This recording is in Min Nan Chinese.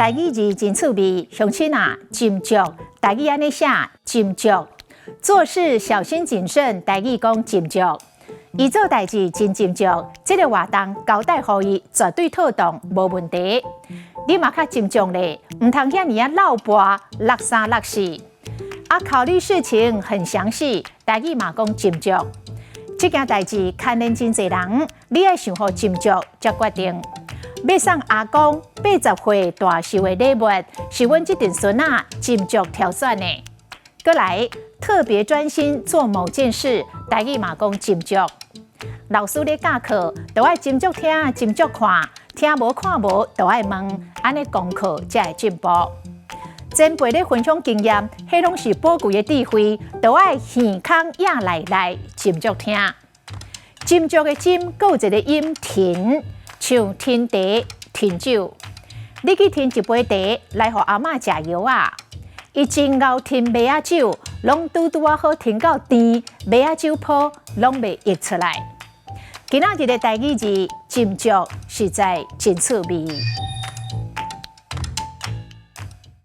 台語字真趣味，鄉親啊，斟酌，台語按呢寫，斟酌。做事小心謹慎，台語講斟酌。伊做代誌真斟酌，這个活動交代予伊絕對妥當，無問題。你嘛較斟酌咧，毋通遐爾仔落跋，落三落四。啊，考慮事情很詳細，台語嘛講斟酌。這件代誌牽連真濟人，你愛想好斟酌才決定。欲送阿公80歲大壽的禮物，是阮這陣孫仔斟酌挑選的。閣來特別專心做某件事，台語嘛講斟酌。老師咧教課，都愛斟酌聽、斟酌看，聽無看無都愛問，按呢功課才會進步。前輩咧分享經驗，彼攏是寶貴的智慧，都愛耳空掖內內斟酌聽。斟酌的斟，閣有一個音停，像停茶、停酒。你去添一杯茶來予阿嬤食藥仔。伊真𠢕添麥仔酒，攏拄拄仔好添到甜，麥仔酒泡攏袂溢出來。今仔日的台語字斟酌實在真趣味。